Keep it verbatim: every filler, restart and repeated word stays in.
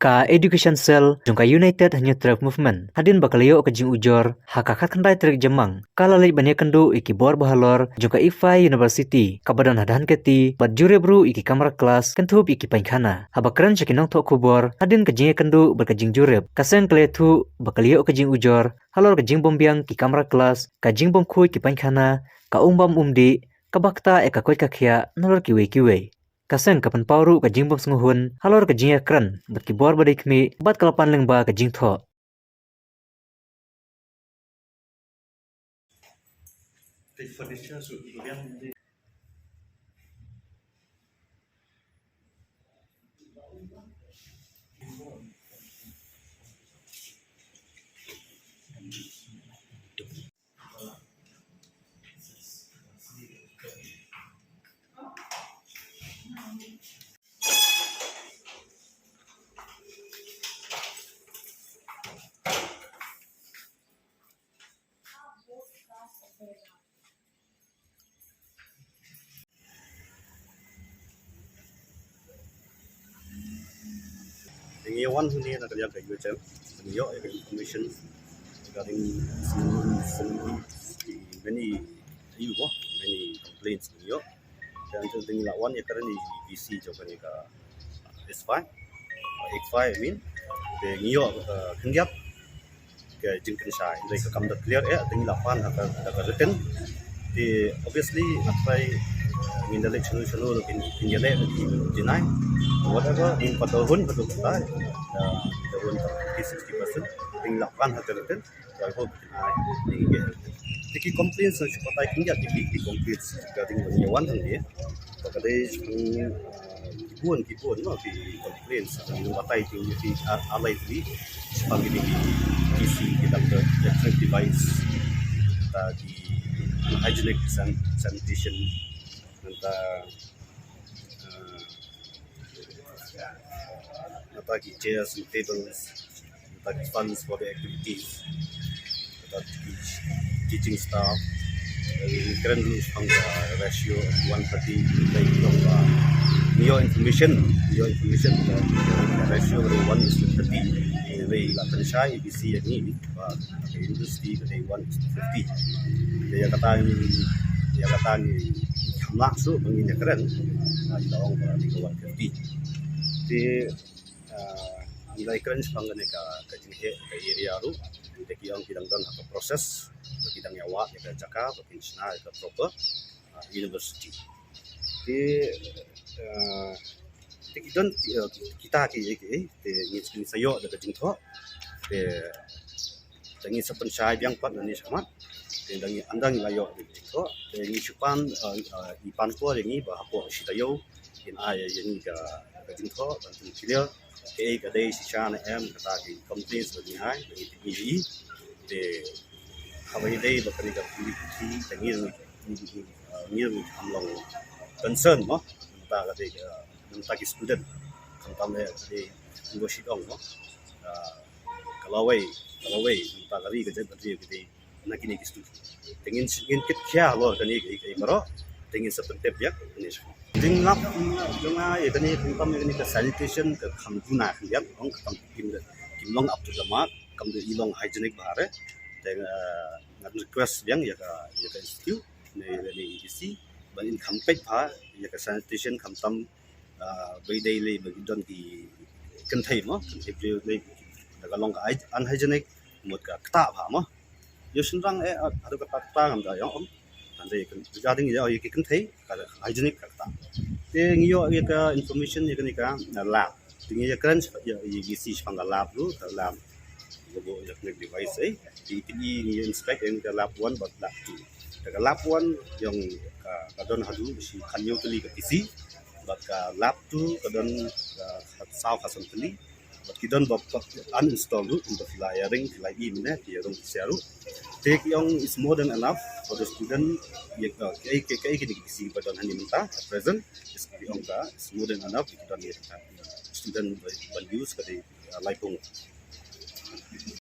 Ka Education Cell jong ka United Hynñiewtrep Movement, hadien ba ka la ïoh ka jingujor ha ka khatkhyndai tarik Jymmang, ka la leit ban ïakynduh ïa ki bor bahalor jong ka ICFAI University kaba don ha Dhankheti, bad jurip ruh ïa ki kamra klas, kynthup ïa ki painkhana. Haba kren sha ki nongthoh khubor hadien ka jingïakynduh bad ka jingjurip, ka seng ka la ïathuh ba ka la ïoh ka jingujor halor ka jingbym biang ki kamra klas, ka jingbym khuid ki painkhana, ka um bam um dih, kaba ktah ïa ka koit ka khiah, nalor kiwei kiwei. Ka seng ka pynpaw ruh ka jingbym sngewhun halor ka jingïakren bad ki bor ba dei khmih, bad ka la pan lyngba ka jingthoh. Ngi wan hangne na ka liang ka U H M, ngi ïoh ïa ka information regarding some, some many, many complaints ngi ïoh. Te hynrei ngi la wan ïakren ïa ka D C jong kane ka ICFAI, ICFAI, I mean. Te ngi ïoh, uh, khyndiat ka jingpynshai, hynrei ka kam da clear eh, te ngi la pan ha ka, ha ka written. Te obviously nga try, ngin da leit shano shano ruh kin, kin ïaleh, kin deny. Whatever, ngin pat da hun haduh katta, uh, da hun ka fifty, sixty percent, te ngi la pan ha ka written. So I hope, uh, ngin get, te ki complaints, uh, shu batai khyndiat ki, ki complaints regarding ba ngi wan hangne. Ba ka dei, uh, ki bun, ki bun, no, ki complaints, uh, ngi batai ki, ki, uh, alai ki, shaphang kine ki, ki, ki, ki electric device, uh, ki unhygienic san-, sanitation, nangta, uh, nangta ki chairs and tables, nangta ki funds for the activities, nangta ki teaching staff. Ngi kren ruh shaphang ka ratio one thirty, ngi ïoh information, ngi ïoh information ka ratio ruh one is to thirty. Ngi la pynshai A B C ïa ngi ba ka university ka dei one is to fifty. Te ïa kata ngi, ïa kata ngi kham lah shuh ba ngin ïakren, ah, ïa ka ong ba dei ka one fifty. Te, ah, ngi la ïakren shaphang kane ka, ka jingheh ka area ruh. Te ki ong ki dang don ha ka process, ba ki dang ïa wad ïa ka jaka ba kin shna ïa ka proper, ah, university. Te, ah, te ki don, eh, kita ki, eh, ki, eh, te ngi, ngi sa ïoh da ka jingthoh. Te, te ngi sa pynshai biang pat nangne shakhmat. Te dang ngi, ynda ngi la ïoh da ka jingthoh, te ngi shu pan, eh, eh, i pan por ïa ngi ba hapoh shi taïew kin ai ïa ngi ka, ka jingthoh ban pyn clear kaei ka dei shisha ne em, kata ki complaints ba ngi ai, ba ngi tip ïa i. Te haba ïadei bad kane ka community, te ngi ruh, ngi, ngi, ah, ngi ruh kam long concern mo, nangta ka dei, ah, nangta ki student, khamtam eh ka dei ngi ba shit ong mo, ah, ka lawei, ka lawei, nangta ka ri ka jaitbynriew ka dei na kine ki student. Te ngin, ngin kit khia halor kane ka, ka, ka baroh, te ngin sa pyntip ïa kane sha. Jinglap jong nga ïa kane, khamtam ïa kane ka sanitation ka kham duna khyndiat, ong ka kam kim, kim long up to the mark, kam dei i long hygienic bha re. Te, eh, ngan request biang ïa ka, ïa ka institute ne, ne A D C ban in kham peit bha ïa ka sanitation, khamtam, ah, ba ïadei lei ba ki don ki kynthei mo, kynthei briew lei da ka long ka hy-, unhygienic, mut ka ktah bha mo. Ïoh shynrang eh, ah, haduh katta katta ngam da ïoh ong. Hynrei kan regarding ïa, ïa ki kynthei, ka hygienic ka ktah. Te ngi ïoh ïa ka information ïa kane ka, ah, lab. Te ngi ïakren ïa, ïa, ïa ki shi shaphang ka lab ruh, ka lab. Ka buh electronic device eh. Te ngi inspect ïa ka lab one bad lab two. Te ka lab one ïong ka, ka don haduh shi khathynñiew tylli ka P C. Bad ka lab two ka don, ah, saw khatsan tylli. Bad ki don ba, ba uninstall ruh, kumba phi la ïa ring, phi la i mynne, phi ïa rung phi ïa ruh. Te ki ong is more than enough for the student, ïa, uh, kaei, kaei, kaei kine ki P C ba don hangne mynta, at present, is ki ong ka, is more than enough, ki don ïa ka student ban, ban use ka dei, uh, laiphew.